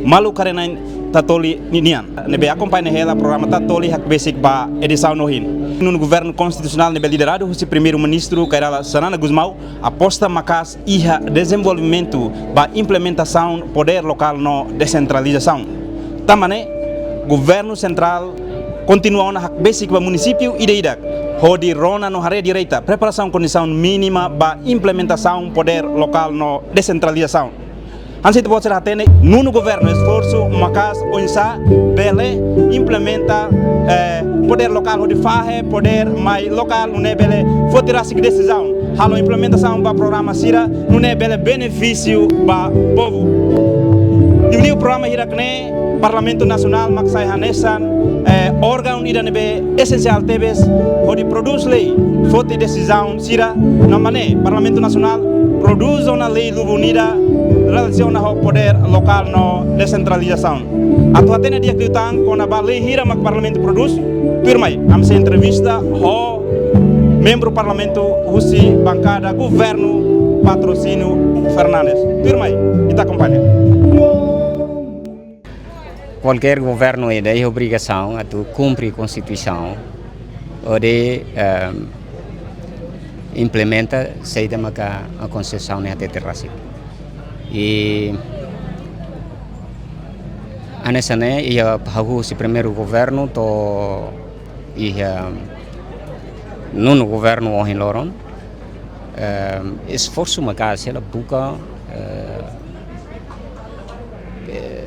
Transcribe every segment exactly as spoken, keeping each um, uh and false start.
Maluk haree-na'in Tatoli nian, ne'ebé akompaña hela programa Tatoli hakbesik ba edisaun ohin. Nonu Governu Konstitusionál ne'ebé lideradu husi Primeiru-Ministru Kay Rala Xanana Gusmão aposta maka'as iha dezenvolvimentu ba implementasaun podér lokál no desentralizasaun. Tanba ne'e, Governu Sentrál kontinua ona hakbesik ba munisípiu ida-idak, hodi rona no haree direita preparasaun kondisaun mínima ba implementasaun podér lokál no desentralizasaun. Hanesan ita-boot sira hatene, nonu governu esforsu maka'as oinsá bele implementa, eh, podér lokál hodi fahe podér mai lokál nune'e bele foti rasik desizaun, halo implementasaun ba programa sira nune'e bele benefísiu ba povu. Liuliu programa hirak-ne'e, Parlamentu Nasionál mak sai hanesan, eh, órgaun ida ne'ebé esensiál tebes hodi prodús lei, foti desizaun sira, no mane Parlamentu Nasionál prodús ona lei lubun ida relasiona ho podér lokál no desentralizasaun. Atu hatene di'ak liután kona-ba lei hira mak Parlamentu prodús, tuirmai ami sei entrevista ho membru Parlamentu husi bankada Governu Patrocínio Fernandes. Tuirmai, ita akompaña. Kualkér governu ida iha obrigasaun atu kumpre Konstituisaun, hodi, ehm, implementa saida maka a Konstituisaun ne'e hatete rasik. I hanesan ne'e, iha hahú husi primeiru governu to'o iha nonu governu ohin loron, ehm, esforsu maka'as hela buka, eh, eh,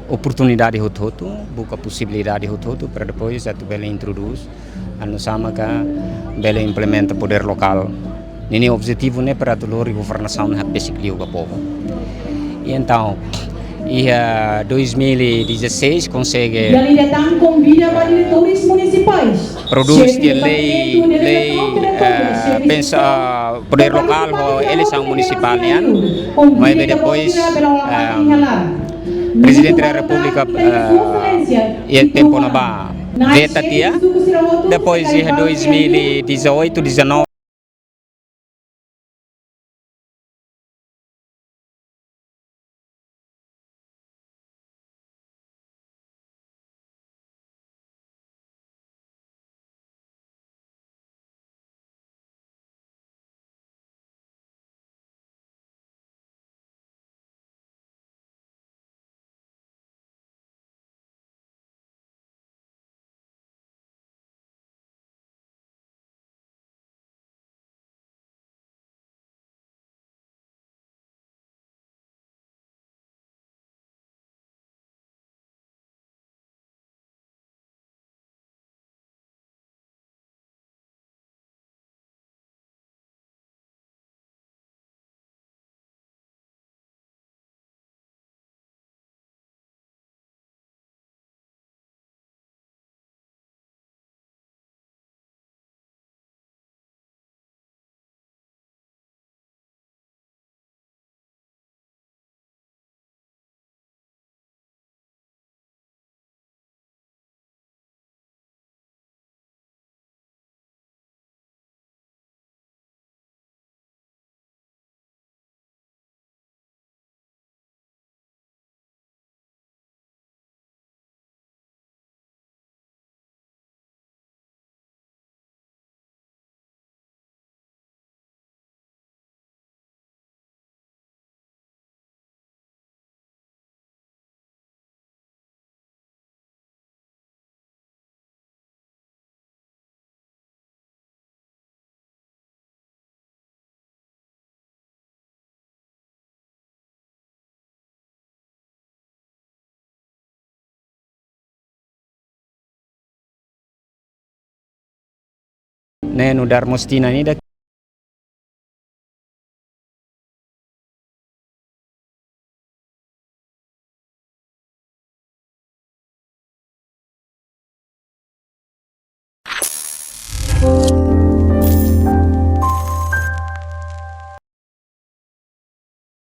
oportunidade hotu-hotu, buka posibilidade hotu-hotu para depois atu bele introdús, anu sama ka bele implementa podér lokál. Ninia objetivu ne'e para atu lori governasaun hakbesik liu ba povu. I entaun, iha dois mil e dezasseis konsege, Dali datang convida para diretores municipais, prodús lei, lei, eh, pensa podér lokál ho eleisaun munisipál nian, maibé depois, ehm, Prezidente da Repúblika, eh, iha tempu ne'ebá veta tiha, depois iha dois mil e dezoito, dezanove, ne'e nu'udar mós tinan ida